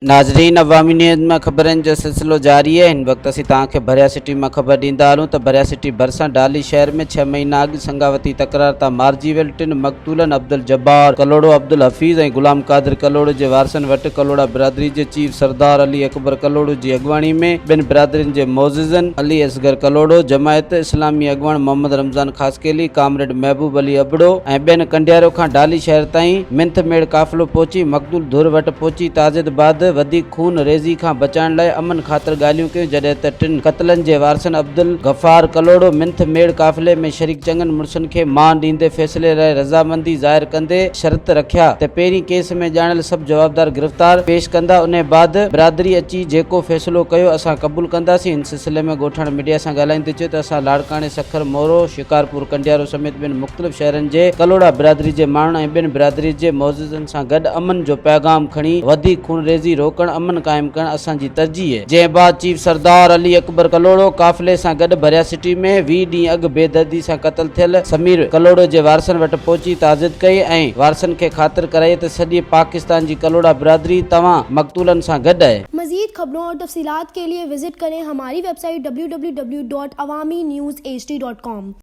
ناظرين عوامي نيوز مان خبرن جو سلسلو جاري آهي هن وقت اسين توهان کي ڀريا سٽي مان خبر ڏيندا هلون ته ڀريا سٽي ڀرسان ڊالي شهر ۾ ڇهه مهينا اڳ سنگاوتي تڪرار تان مارجي ويل ٽن مقتولن عبدالجبار ڪلهوڙو، عبدالحفيظ ۽ غلام قادر ڪلهوڙو جي وارثن وٽ ڪلهوڙا برادري جي چيف سردار علي اڪبر ڪلهوڙو جي اڳواڻي ۾ ٻن برادرين جي معززن علي اصغر ڪلهوڙو، جماعت اسلامي اڳواڻ محمد رمضان خاصخيلي، ڪامريڊ محبوب علي ابڙو ۽ ٻين ڪنڊيارو کان ڊالي شهر تائين منٿ ميڙ قافلو پهچي مقتول ڌر وٽ پهچي تعزيت بعد وڌيڪ خون ريزي کان بچائڻ لاء امن خاطر ڳالهيون ڪيون جڏهن ته ٽن قتلن جي وارثن عبدالغفار ڪلهوڙو منٿ ميڙ قافلي ۾ شريڪ چڱن مڙسن کي مان ڏيندي فيصلي لاء رضامندي ظاهر ڪندي شرط رکيا ته پهرين ڪيس ۾ ڄاڻايل سڀ جوابدار گرفتار پيش ڪندا انهي بعد برادري اچي جيڪو فيصلو ڪيو اسان قبول ڪنداسين هن سلسلي ۾ ڳوٺاڻن ميڊيا سان ڳالهائيندي چيو ته اسان لاڙڪاڻي، سکر، مورو، شڪارپور، ڪنڊيارو سميت ٻين مختلف شهرن جي ڪلهوڙا برادري جي ماڻهن ۽ ٻين برادري جي معززن سان گڏ امن جو پيغام کڻي وڌيڪ خونريزي روڪڻ امن قائم ڪرڻ اسان جي ترجيح جنهن بعد چيف سردار علي اڪبر ڪلهوڙو قافلي سان گڏ ڀريا سٽي ۾ 20 ڏينهن اڳ بيدردي سان قتل ٿيل سمير ڪلهوڙو جي وارثن وٽ پهچي تعزيت ڪئي ۽ وارثن کي خاطر ڪرائي ته سڄي پاڪستان جي ڪلهوڙا برادري توهان مقتولن سان گڏ آهي. مزيد خبرون اور تفصيلات کے لئے وزٽ ڪرين ھماري website W W W dot Awami news H D dot com.